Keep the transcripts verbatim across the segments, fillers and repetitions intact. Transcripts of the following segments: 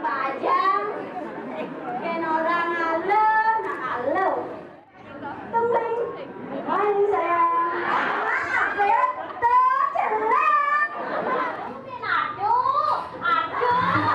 Pajang, yen ora ngalem, nak ngalem. Tembling. Hai, sayang. Betul, jelek. Aduh, aduh.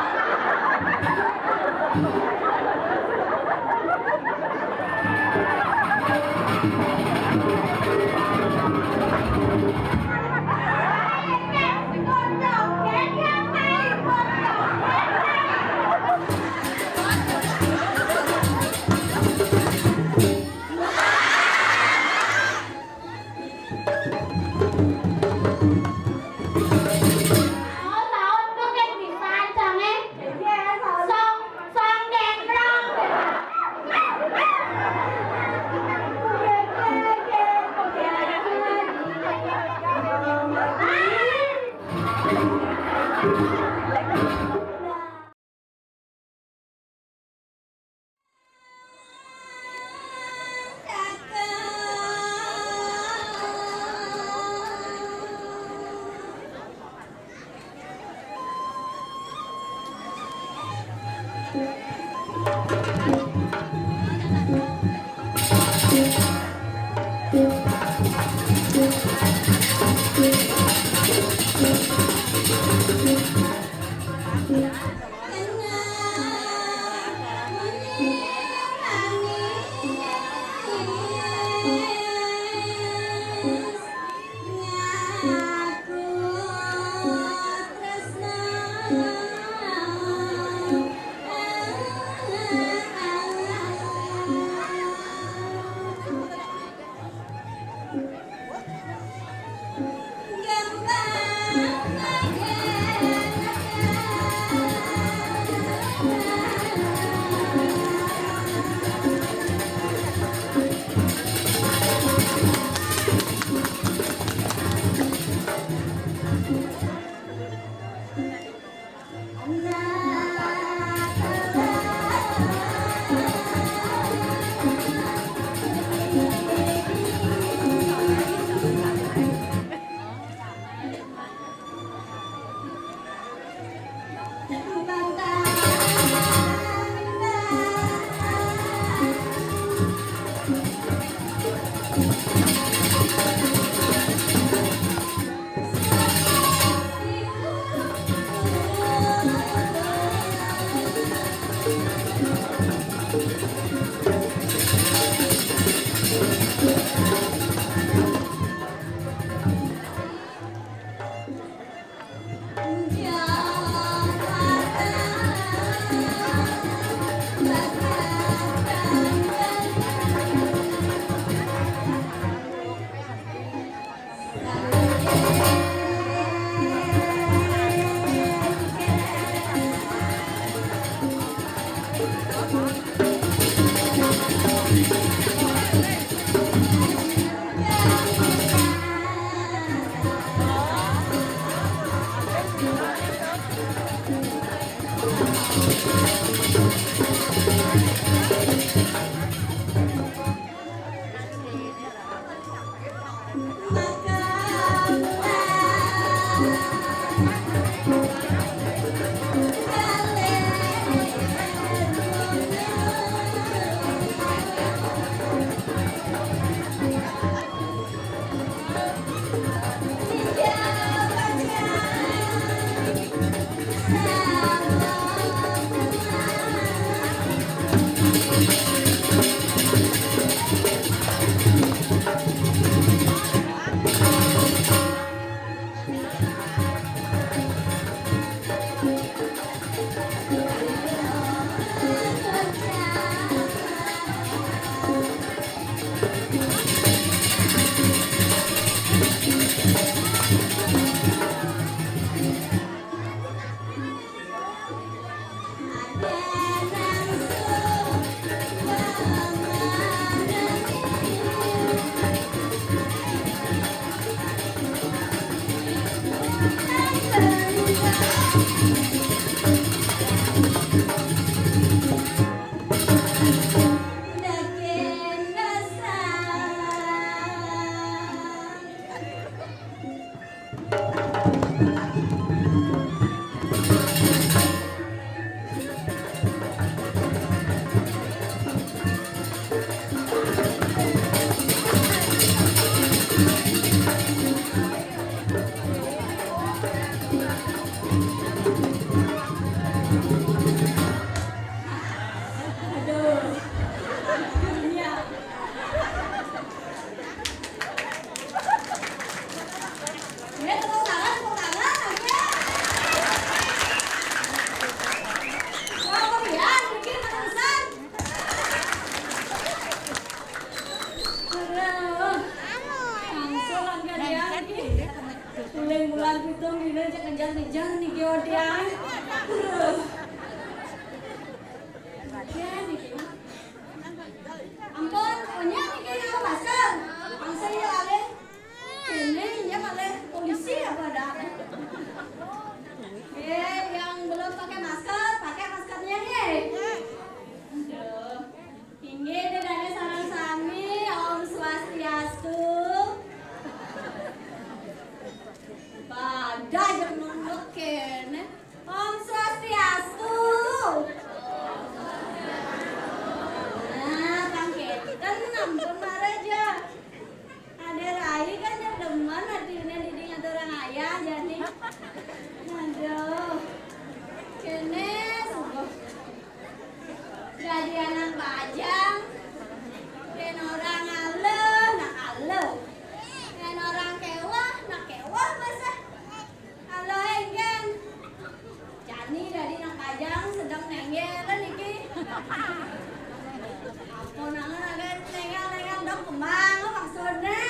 Apa nang ada nengal-nengal dok kembang maksudnya?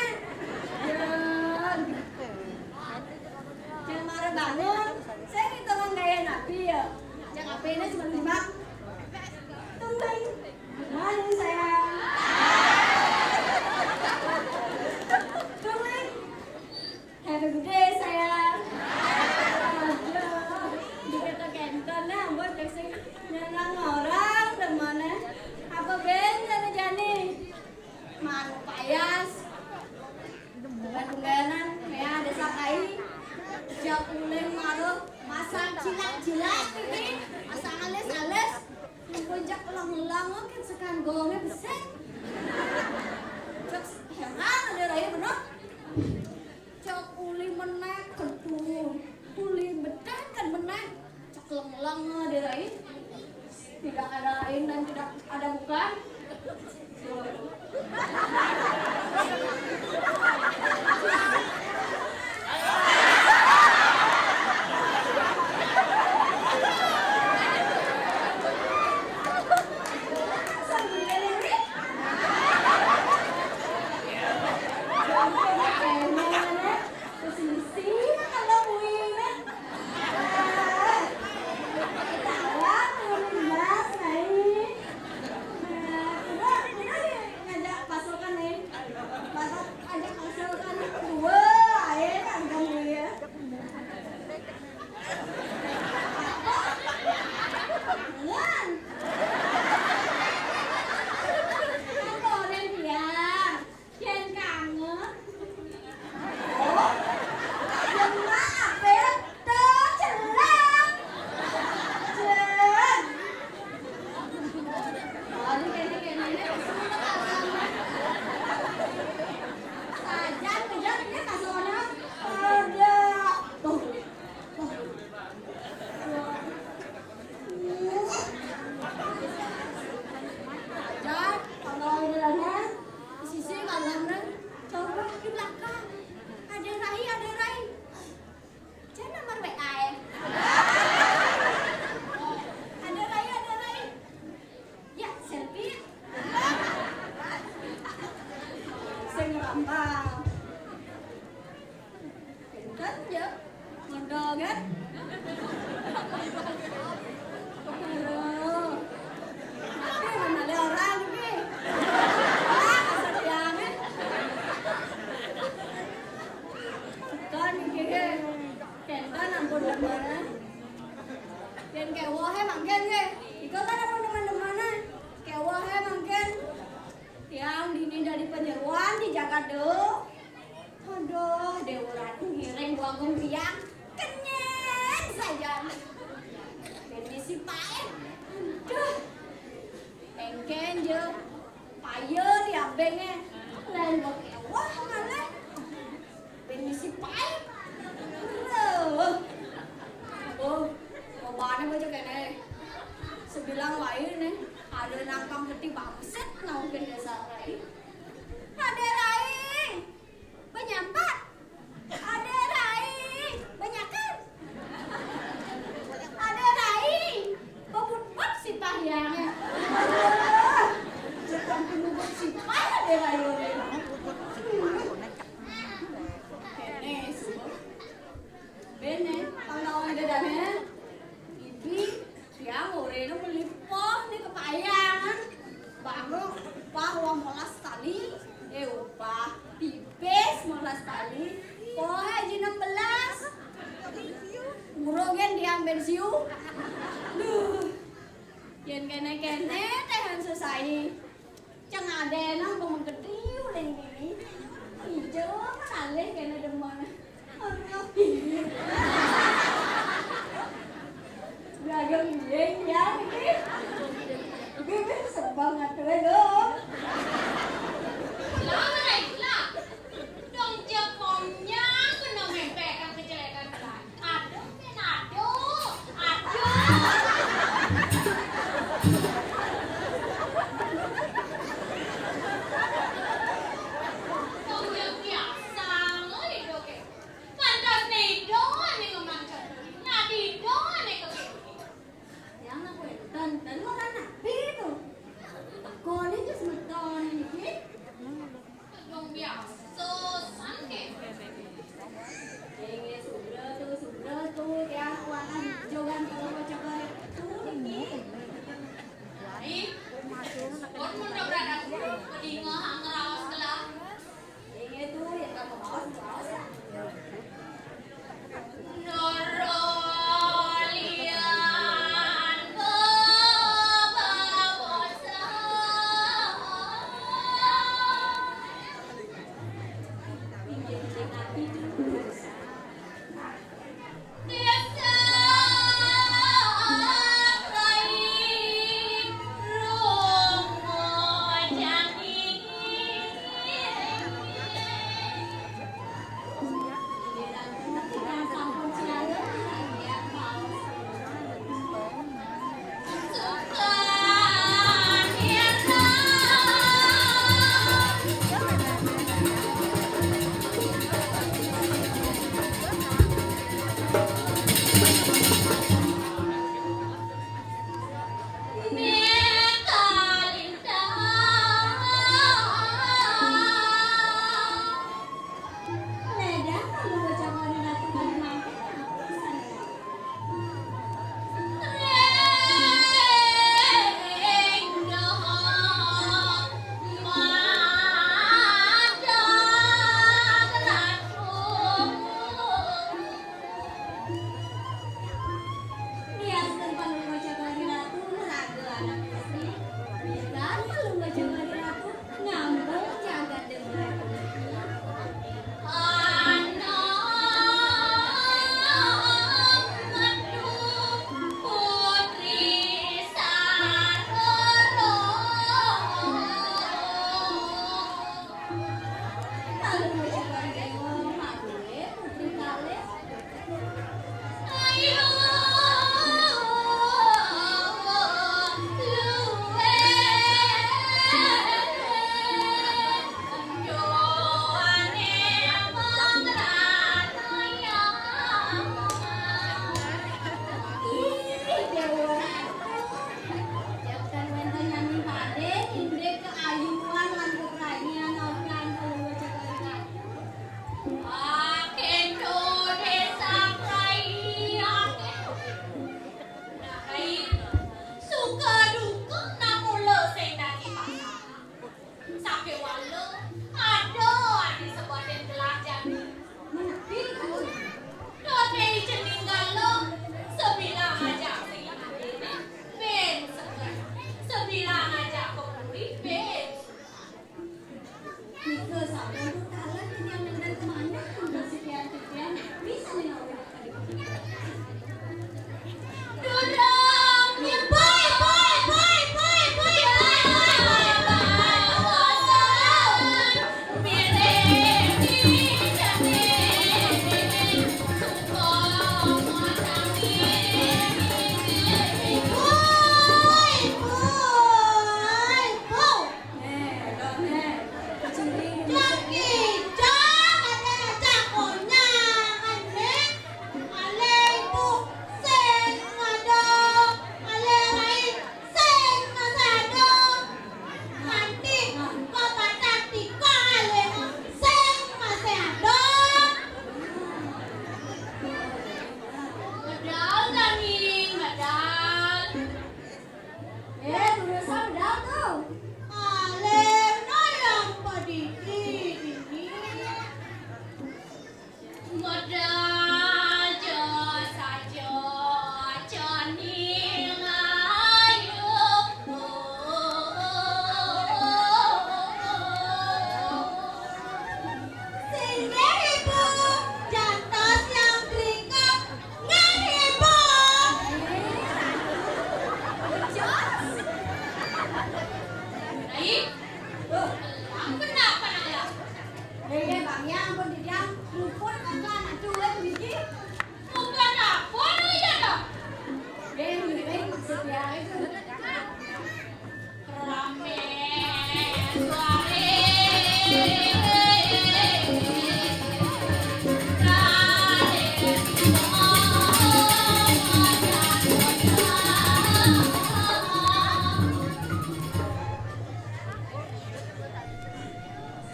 Jan. Jan mara bangun, saya ngitungan gaya nabi ya. Jan H P-nya cuma lima. Tung, tung. Good morning, sayang. Tung, tung. Have a good day, sayang. Aduh, dikata kenten, nah, buat sing nyenang orang, demen, eh. Apa ben, jani-jani? Manu payas. Bukan-bukanan, ya, ada sakai. Jak uleng maro, masang cilak-cilak, ini. Masang alis-alis. Ampun, jak ulang-ulang, kan sekan gongnya besar. Jak heran, ada raya bener. Cok uli meneh kentung, uli meneh kan meneh. Cok leng-leng dirain. Tidak ada lain dan tidak ada bukan. Yen kangen. Oh, yen maaf ya, tuh, jelas. Jen. Oh, ini kayaknya, kayaknya ini kesulitan rasanya. Sajan, kejar, ini kasih warna. Ada. Tuh. Tuh. Sajan, kalau ini lah, ya. Sisi malam nang coba di belakang. Ada Rai, ada Rai. Jangan nomor W A ya. Ada Rai, ada Rai. Ya, selfie. Sing rambang. Pinter ya. Modal kan? Aduh. Tapi mana ada orang iki? Ah, kasar diamin. Kan iki he. Kenten ampun demen. Yen kewohe mangken he. Iku kan ampun demen-demenan. Kewohe mangken. Tiang dini dari penyeruan di Jakarta. Aduh, Dewa Ratu ngiring buang gumpiang. Kenyang saja. Ini si Paen. Aduh. Engken je. Payo di abenge. Lain wah malah. Ini si Paen. Aduh. Oh, bapaknya baca kene. Sebilang lain nih. Ada nangkang gede bangset. Nah, mungkin dasar lain. Ada lain. Penyampat. Ada rai. Banyakan. Ada rai. Bebut-but si pahyang. Jangan bebut si pah ada rai. Kene, suruh. Bene, pangkawan ada dana. Ibi. Tiang orena meli poh ni kepayangan. Bangun upah wong molas tali, eh, upah pipis molas tali, pohe aji enam belas. Urung yen tiang pensiun. Duh. Yen kene-kene tehan sesai. Ceng ade nang pemengketi uling dini. Ijo menalih kene demen. Aduh. Gagal ngiling ya iki. Bibir sebang atuh lho. Lah, lah. Dong jepongnya kena mempek kecelekan. Aduh, men, aduh, aduh. Wong yang biasa, lo ido ke. Pantas nido ane ngemang ceduli, nadido ane kepikir. Yang aku enten, dan lo kan nabi itu.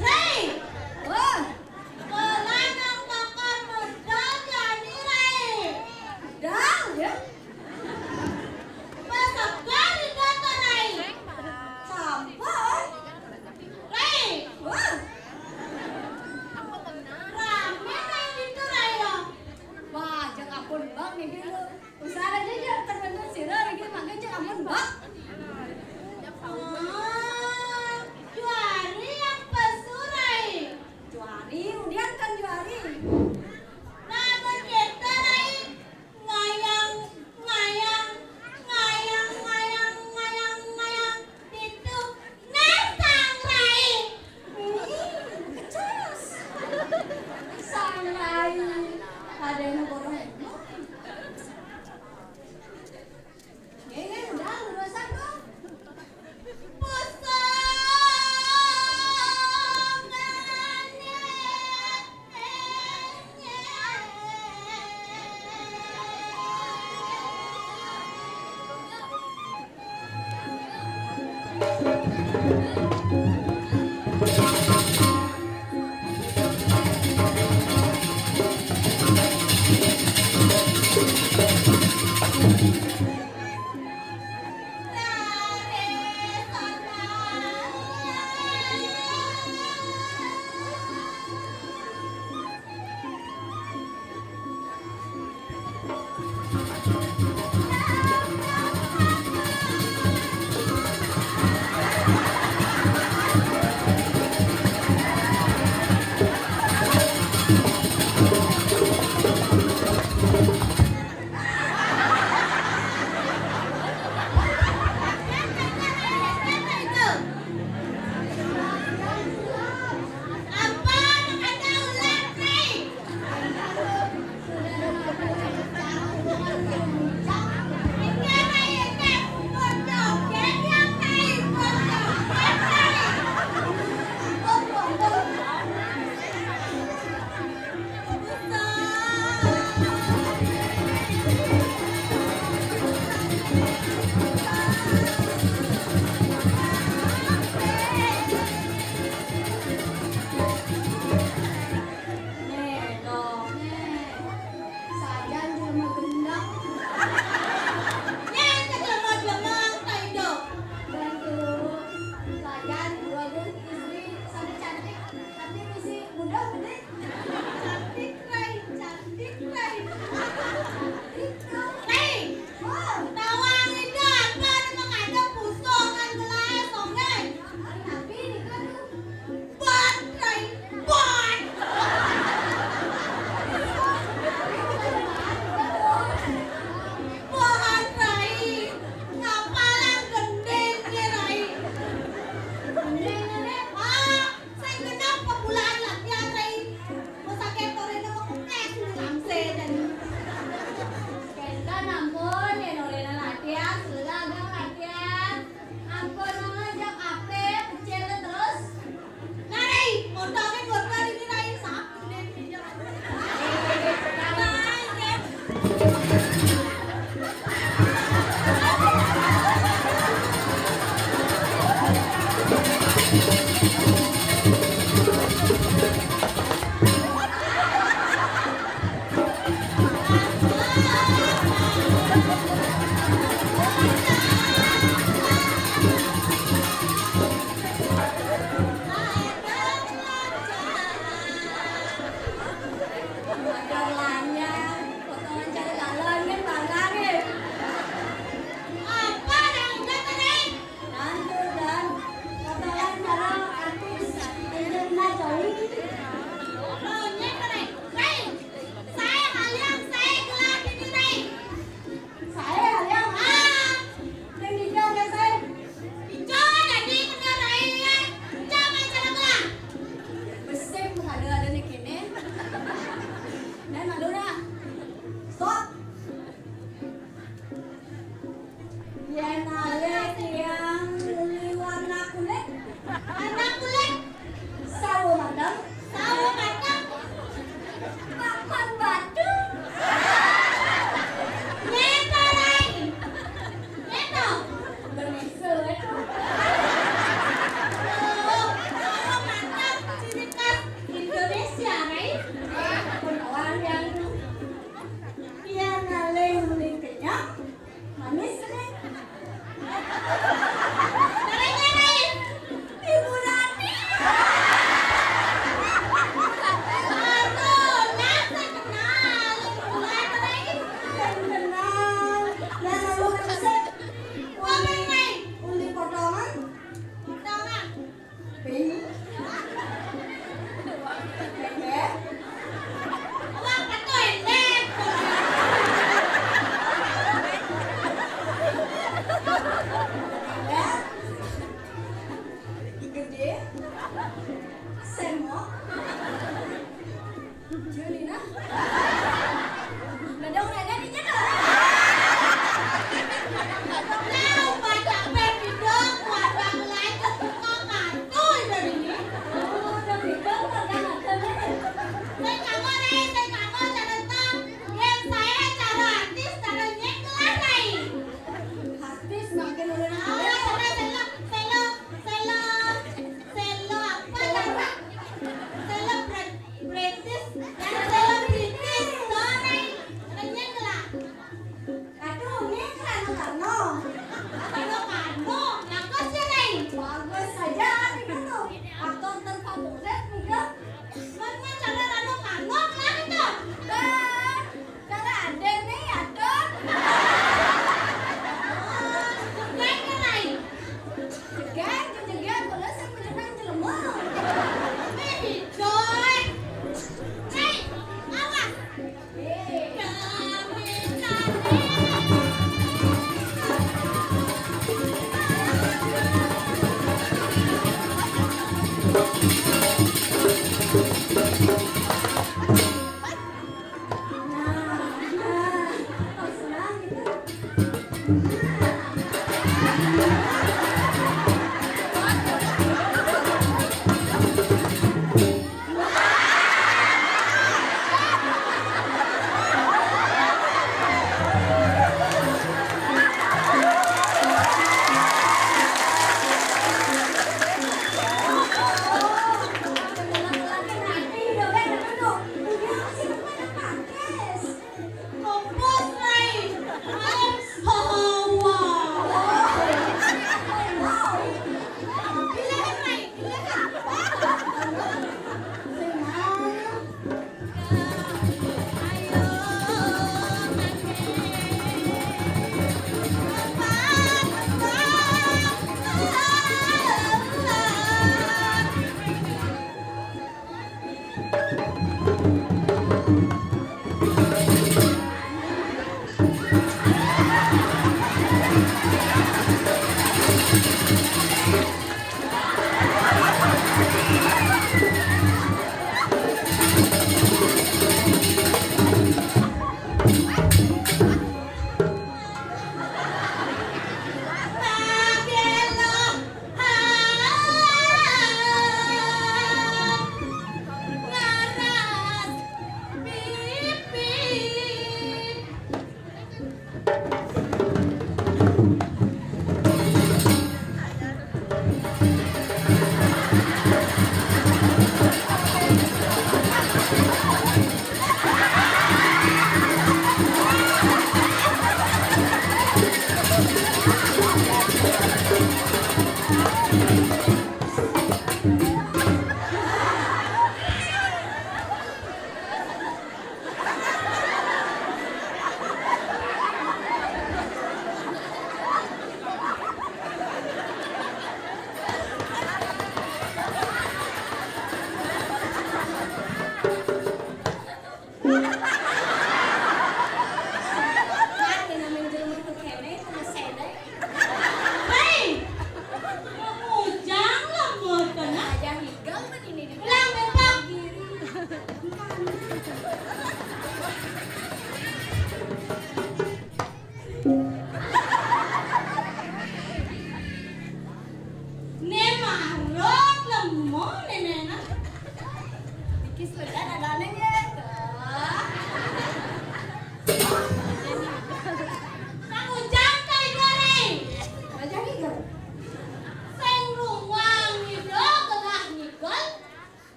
Rai! Wah, kelanang kakang medal jani, Rai. Dang, ya? Pasakari kata, Rai. Sampun.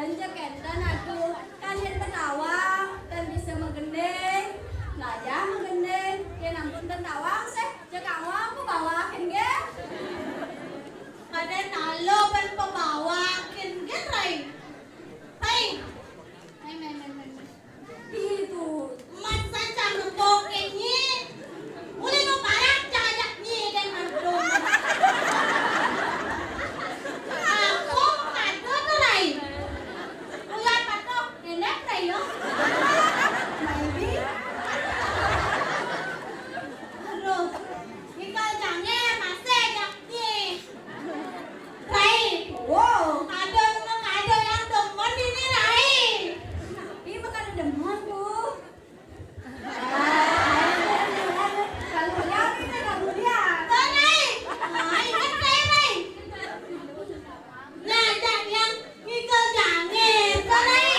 Cek enten, aduh, kan yén ten tawang, ten bisa magending, layah magending, yén ampun ten tawang, sih, cek awang pebawakin nggih. Kadén alu pén pebawakin nggih, Rai. Rai. Rai, Rai, Rai, Rai. Itu. Emas sancang rembug nyi. Uli nu parak cang ajak nyi dén mantu. Aku kado tuh, Rai. Ulah patuh, enak, Rai, yo. Maybe. Aduh, Nicole Jangir masih ajak nyi. Rai. Wow. Kadén, kadén yang demen ini, Rai. Ih, bukan demen, Bu. Kalau yang ini, kalau dia. Rai. Rai, ingat, Rai, Rai. Nah, ada yang Nicole Jangir, Rai.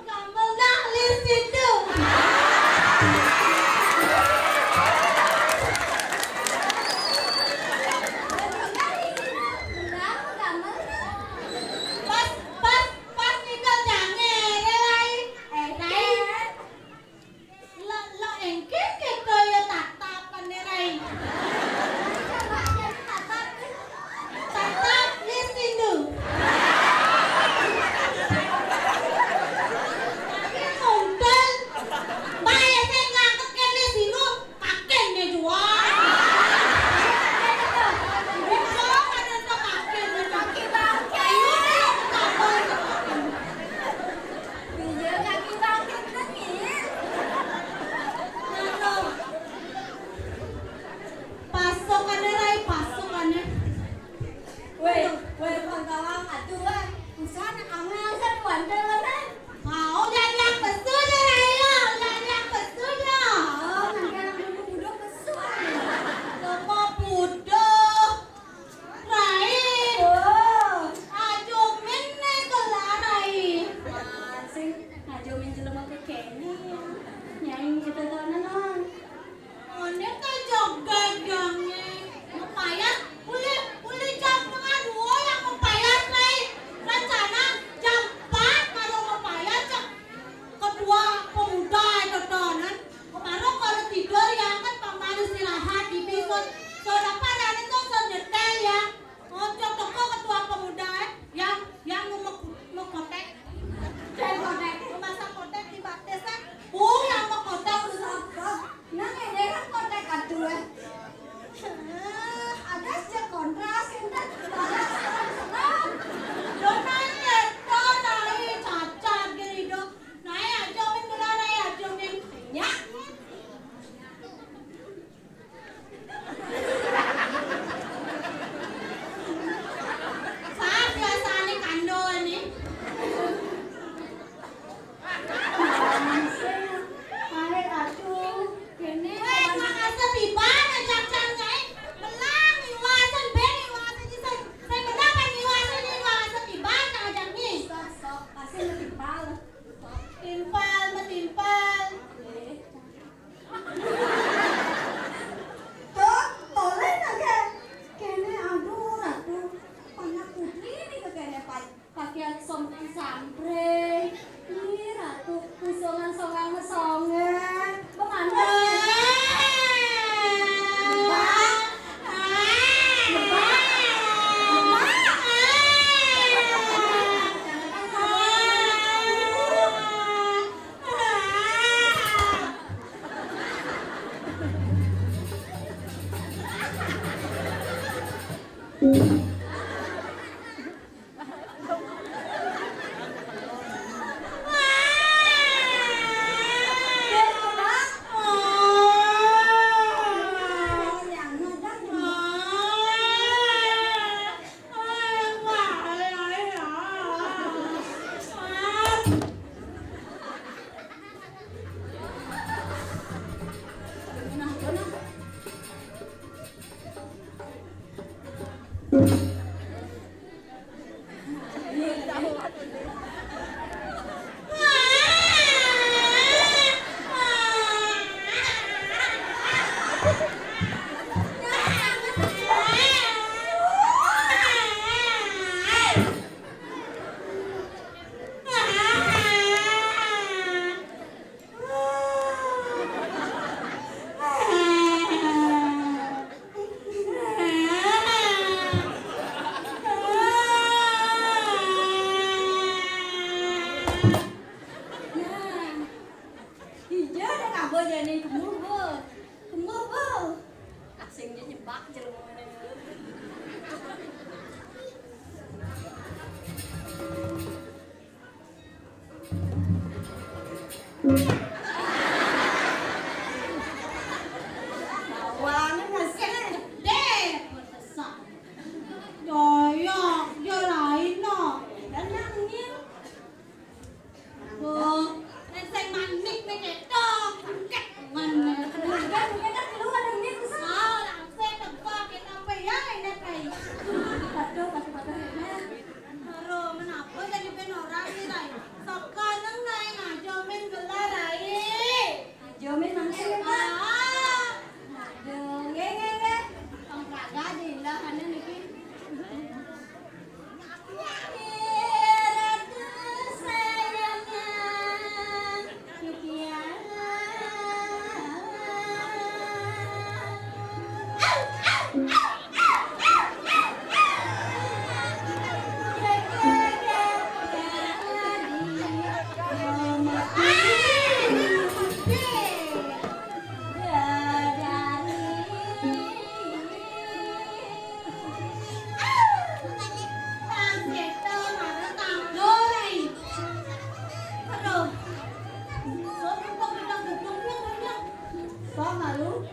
Gamel dah, lis situ. Pas, pas, pas Nicole Jangir, Rai. Eh, Rai. Lo, lo engké kéto ya tatapané, Rai. Tatap, lis situ. Tapi ngonten, baé sing ngangkat kéné sinu, kakéné jual. Bisa ada kakéné, kaki bangké. Ayo, ayo, kapan? Iya, kaki bangké nangis. Pasukané, Rai, pasukané. Wéh, wéh, pangkawang, aduh, wéh. Usaha anak angel, saya tuan, tuan, tuan. Mau jangan pesu aja, Rai, ya. Jangan pesu aja. Oh, nanti anak budak-budak pesu, Rai. Lemah budak. Rai. Oh. Ajo min né gelar, Rai. Masing, ajo min jelema kéné. Nyai itu tuh, Nang. Ané téh jogédangé. Mapayas, uli, uli jam tengah dua yang mapayas, Rai. Rencana jam empat baru mapayas, cék ketua pemuda itu, Nang. Kemarin kalau tidur ya kan paman istirahat di bis, so, so dapat ada tuh, so nyetel ya. Oh, contoh kok ketua pemuda, eh, yang, yang mau, mau kotek. Cai kotek, mau masak kotek di batis, eh. Oh, yang mau kotek. Nah, ini kan kotek aduh, eh. Eh, ada sejak kontras, entar balas, serem-serem. Donai, Reto, Nai, cacat, gini dong. Nai, aja, Min, gelar, Nai, aja, Min. Ya. Saat biasane kandhane. Ae, aduh, kene. Weh, makase tiba ngajak cang kae. Belang iwasan ben iwasan sing, sing bener kan iwasan, iwasan tiba ngajak ni. Sok, sok, pasti metimpal. Timpal, metimpal. Tuh, toleh nang kene. Aduh, Ratu. Panak putri ni ke kene pa-, pakaian sompang sampre. Ih, Ratu, pusongan songang mesonge. Bemana? Mbak. Mbak. Mbak.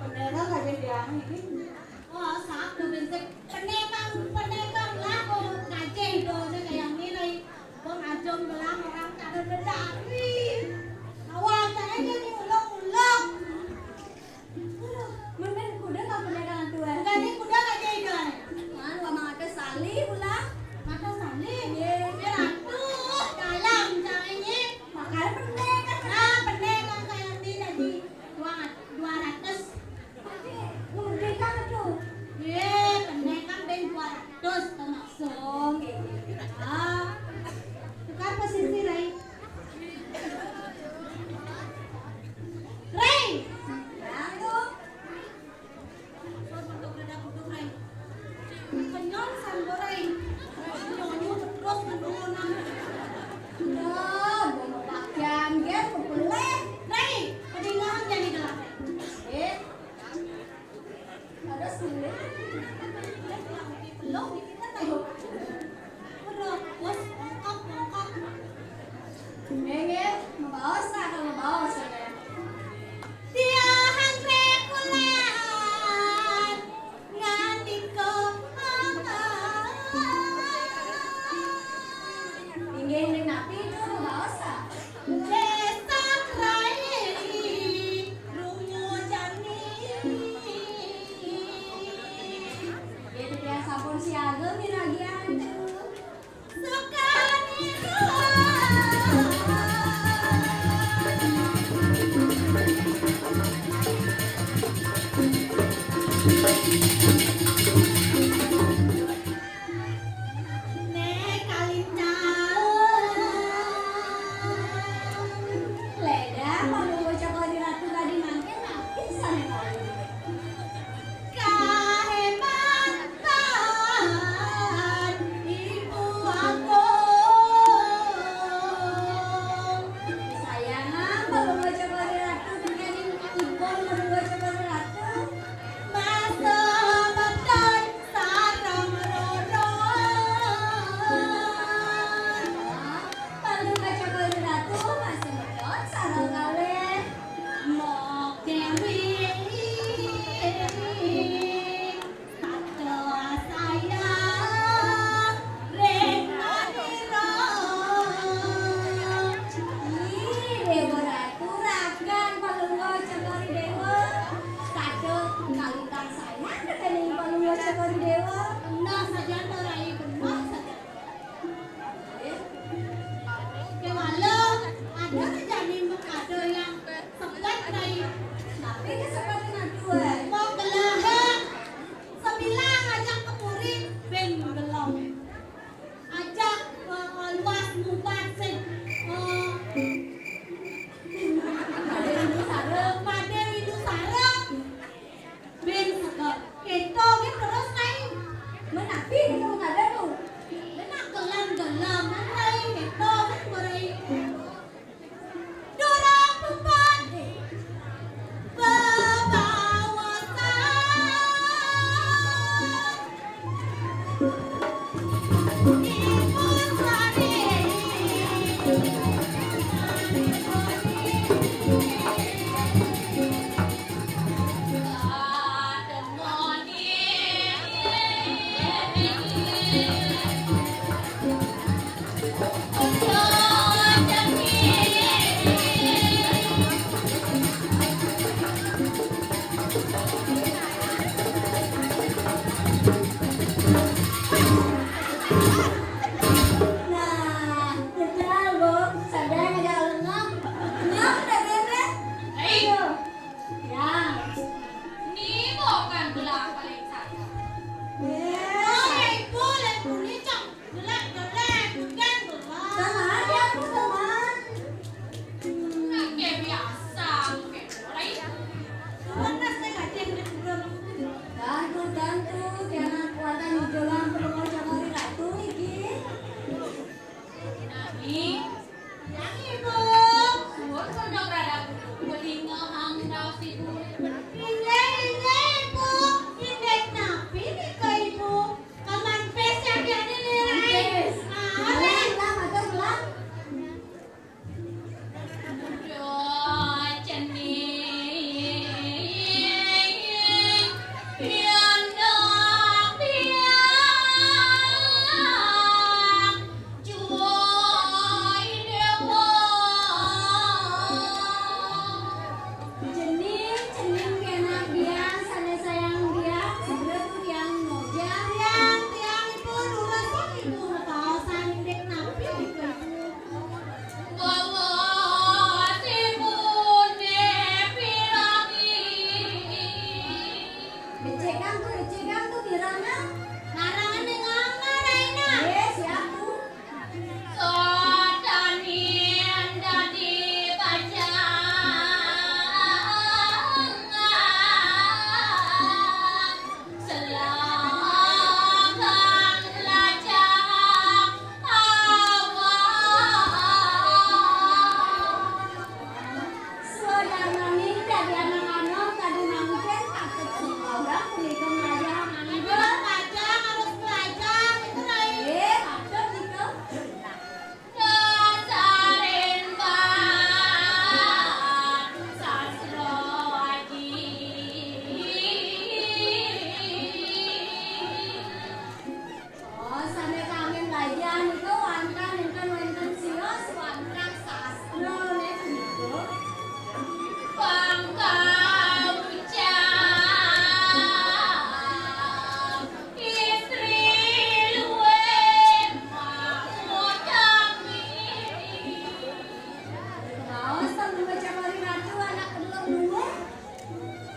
Pendekar aja dia ini. Oh, satu prinsip pendekar, pendekar lah kok kaje idone kaya ngene. Wong aja mbelah orang cara bendari. Awal saya jadi ulok-ulok. Mending kuda kalau pendekar tuan. Bukan ini kuda kaje idone. Man, wah mangate sali pula. Mata sali. Ye, ratu dalam caranya. Makanya pendekar. Nah, pendekar kaya ngene tadi. Dua, dua ratus. Merdeka tuh. Ye, kena kan ben dua ratus termasuk. Oh, nggih, nggih. Ah. Tukar posisi, Rai. Rai. Lalu. Untuk rada kutuk, Rai. Kenyang sambel, Rai. Nyonyo terus menurun. Loh, mau pakaian, nggih, kebeleh. Rai, kedengaran jadi gelap. Eh. Ada sulit. Belum dikit kan ayo. Terus, bongkok, bongkok. Nggih, nggih, mabaos, ah, kalau mabaos, ya. Tiang rekulan ngandika apa? Inggih, ning napi itu mabaos, ah? Desa Krayi, Rungu Jani. Nggih, titiang sampun siaga miragi antu. Sukanira. Nek kalintang. Leda, kalau bocah kau di ratu tadi mangke, makin sana kau. Kahematan Ibu Agung. Sayangan, kalau bocah kau di ratu, dengan ipun, kalau bocah kau di ratu. Masa beton sarang rorong. Palu kaca kali ratu masih medot sarang kalih. Mok Dewi. Kata sayang ring manira. Ih, Dewa Ratu ragan palungguh Cokor Dewa. Kata kalintang sayang dening palungguh Cokor Dewa. Nah, sajan to Rai, bener sajan. Kewala, ada terjadi mengada yang sebat, Rai. Tapi kesempatan aduh, eh. Mau belahan, sebilang ajak ke puri, ben belum. Ajak, eh, luas mubat sing, eh, Made Windu Sara. Made Windu Sara. Ben seger. Keto nggih terus, Rai. Menapi niku kada nu. Benak gelam-gelam, Rai. Keto nggih, Rai. Durung puput. Bebawasan. Ibu Sari. Nah, jejal, Bu. Sadang aja lengah. Ngap, udah beres. Ayo. Ya. Ni bukan belah paling sangat. Ya. Oh, ya, Ibu, lah, Ibu, ni, Cok. Gelap, gelap, hujan, gelap. Sama aja, aku sama. Nggak kayak biasa, kayak mulai. Tuhan, Mas, saya nggak ada yang udah. Bantu, bantu, jangan kuatan di dalam perlu cakari ratu, iki. Nani? Yang Ibu. Suwun, Pondok Rada Kudu. Welinga hang raos Ibu. Inggih, inggih, Ibu. Kang tu, Ece Kang tu, mirana. Marana ning ama, Raina. Eh, siap tu. Sodanin dadi bajang. Selagang lajang awak. Suara nanging dadi anak-anak, kadi mangkin patut sekolah, punika belajar. Belajar, harus belajar, itu, Rai. Eh, patut itu. Dasarin bab sastra aji. Oh, sané kanggén belajar niku wantah nénten wénten sios, wantah sastra nggih punika. Pangkaucan istri luwih makutami. Raos ten ngucap ari ratu anak kedua dua.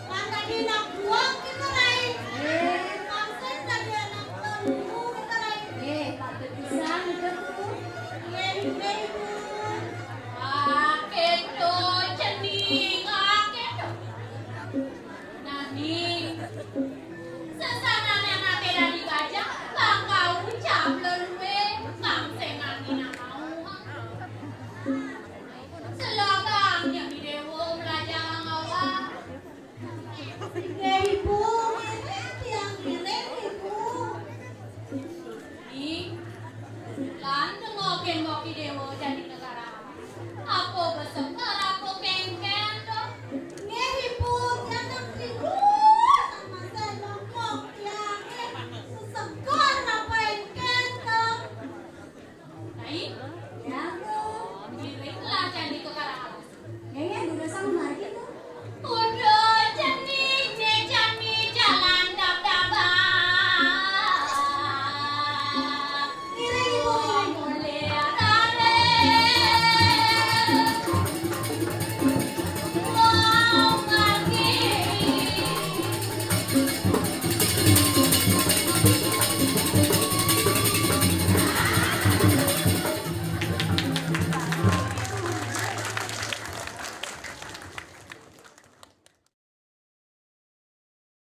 Kan tadi anak buah kita lain. Eh. Maksud tadi anak kedua dua kita lain. Eh, patut pisan itu. Iya, iya, Ibu. Akéto cening, akéto. Nanging sesanané anaké dadi bajang, bakal ucap leluhé, kang sing nganggina mau. Selabang nyang di déwa mlajalang awak.